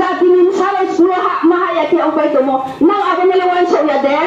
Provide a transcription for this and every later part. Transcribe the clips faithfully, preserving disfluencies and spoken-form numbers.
Jati ni bsa rao school wo hahma hah ya khe ongpai tongmo, nang abo no le uaingsouh ya de?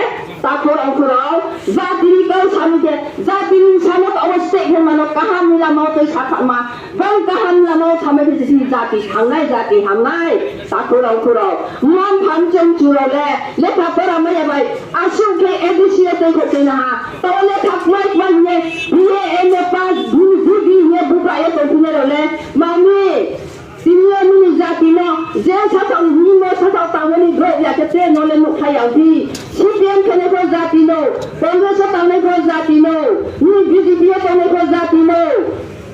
Takhu rao khu rao, jati ni kau sa mi khe, jati ni bsa no taoh wo steh khe mano kaham ni lama wo tui sa khama, bang kaham ni lama wo samai khe chini jati thangnai, jati hamnai. Takhu rao khu rao, mma mpha mchong chu rao le lekha pora mai ya bai, asuh khe A D C yo tei kho tui na ha, taoh wo lekha kmai kmai hing ye, B A, M A pass, B D hing ye bubra ye tongphinai rao le, mami, tini yo nini jati no je sasaoh ni hingmo sasaoh tangmo ni brouh ya khe tre no le nuhkhlai ya phi. C P M khenai pho jati no, Congress wo tangnai pho jati no, nini B J P yo tangnai pho jati no.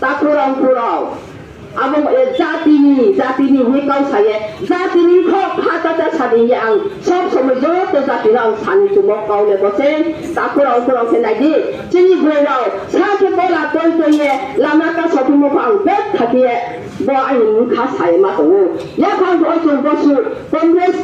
Takhu rao khu rao, abo, e, jati ni, jati ni hing ye kau sa ye, jati ni kho pha ta ta sa di hing ye ang sob somoi joto jati no ang sa ni chumo kau le bo se. Takhu rao khu rao khe nai di, chini broi rao sa khe kola toi toi ye lama kasaophimo pho ang betha khe ye bo aini bkha sa ye ma tong ou. Yaphang pho chung bosu Congress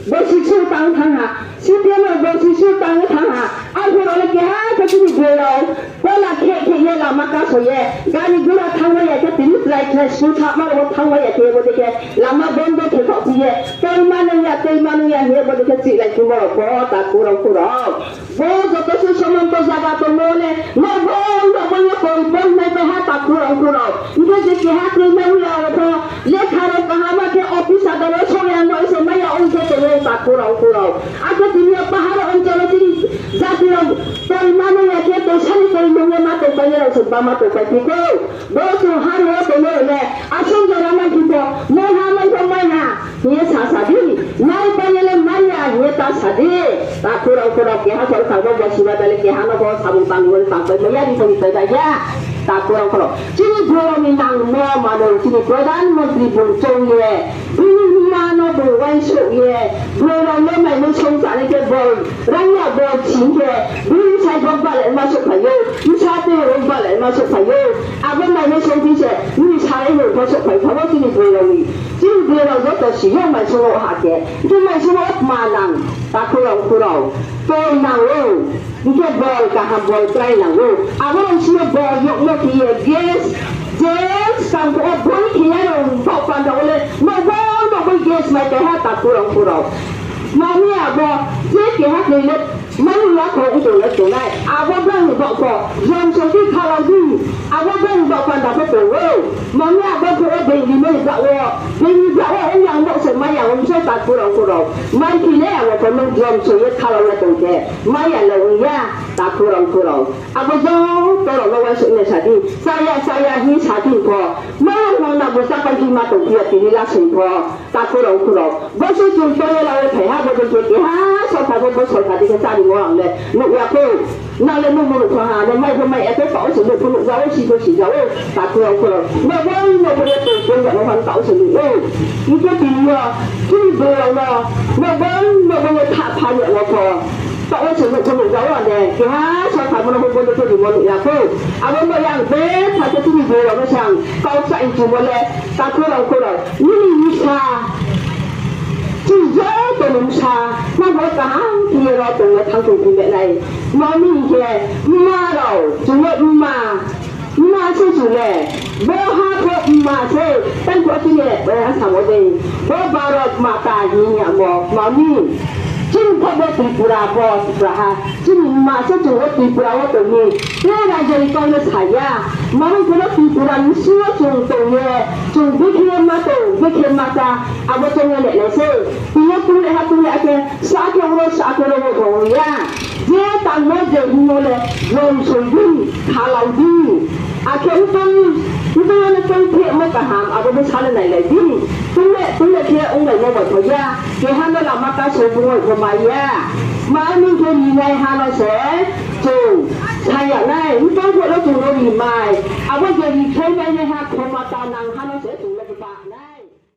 bosi su tang thanng ha, C P M rao bosi su tang ye thanng ha, arphuh rao le keha khe chini broi rao kola khe khe ye lama kasao ye, gari gura thanngmai ya khe, tini chrai chrai school thahma rao wo thanngmai ya khe, bo dei khe lama bondo khe khaoh phi ye, toi manoi ya, toi manoi ya hing ye bo dei khe chihlai phimo rao pho, takhu rao khu rao. Bo joto se somanto zaga tongmo le, no bo, no bo ye koi pon nai bai ha takhu rao khu rao. Hing khe je keha kroi nai ya rao pho, lekha rao kaham khe office adaro song ya no se mai ya ong khe tong ou takhu rao khu rao. Akhe tini yo pahar onchol wo chini jati rao toi manoi ya khe toi sani toi nung ye ma tongpai ye rao se ba ma tongpai phi khou. Bo chung ha rao wo tongmo rao le, asong jora mai phi pho, maiha mai pho maiha hing ye sa sa di, nai pai ye le mai ya hing ye ta sa di. Takhu rao khu rao, keha sorkar bo bosi ba da le keha no bo samung tangmo ni tangpai mai ya, ri tong pai bai ya. Takhu rao khu rao, chini broi rao ni nangmo mano chini Pradhan Mantri bung choung ye, bini mma no bung uaingsouh ye, broi rao le mai no song chánai khe bol, rang ya bol sing khe, bini sai bo bale ma souhphai ou, bsa tei rao bale ma souhphai ou, abo mai no song phi se, bini sarai no pho souhphai thanng ou chini broi rao ni. Chini broi rao joto si yo mai song wo ha khe, hing khe mai song wo tma nang, takhu rao khu rao, toi nang ou. Hing khe bol kaham bol trai nang ou. Abo rao si yo bol yagmo khe ye gas, je skang phuh wo boi khe ya rao baoh panda wo le, no bo, no bo gas mai keha takhu rao khu rao. Mami abo, je keha kroi le, mani ya kho ong tong le tongnai. Abo brang ni baoh pho, jrom soi di khalau di. Abo brang ni baoh panda pho tong ou. Mami abo phuh wo being ni mai baoh wo, being ni baoh wo ong yang baoh se mai ya ong se takhu rao khu rao. Mai khe le abo pho nung jrom soi ye khalau le tong khe, mai ya le ong ya, takhu rao khu rao. Abo joto rao no uaingsouh nai sa di, chaya chaya hing sa di pho. Mai ya nang na bo chápai khe ma tong phi ya tini lasing pho. Takhu rao khu rao, bo se chung tong ye la ye phai ha, bo dei khe keha sorkar pho, bo sorkar dei khe chárimo ang le nuh ya khou. Nang le nuhmo nuh thanng ha, nang mai pho mai ya khe, taoh se nuh pho nuh ja ou, si pho si ja ou, takhu rao khu rao. Nang bai no bo ye tong tong ya no phan taoh se nuh ou. Hing khe tini yo, chini broi rao no, nang bai no bo ye thah pha ya no pho. Taoh wo se nuh pho nuh ja ou, ane keha sorkar mo no pho bo dei khe rimo nuh ya khou. Abo no yang betha khe chini broi rao no se ang kau kchaih chumo le, takhu rao khu rao, nini bsa, chung joto ni bsa, nang bo kaham khe ye ro tong ye thanng tong phi le nai. Mami hing khe, mma rao, chung le mma, mma se chung le, bo ha pho mma se, tang pho chini, eh, Assam wo dei, bo Bharat Mata hing yamo, mami, chini pho bo Tripura, bo Tripura ha, chini mma se chung wo Tripura wo tong mi, tre raja ni kau le sa ya, mami pho no Tripura ni bsing wo chung tong ye, chung bikhe ma tong, bikhe ma ta, abo chung ye le nai se, tini yo tung le ha, tung le ha khe, sa khe ro, sa khe ro bo tong ya. Je tangmo je hingmo le, jrom soi di, khalau di. Akhe mtoi, mtoi ano tong phehmo kaham, abo bo sa le nailai di. Tung le, tung le khe onglaimo bai pho ya. Keha no lama kasao bung bai pho mai ya. Mami khe rinai ha no se, chung sa ya nai. Mtoi pho no chung no ri mai. Abo je rikhlai mai nai ha, khomota nang ha no se chung no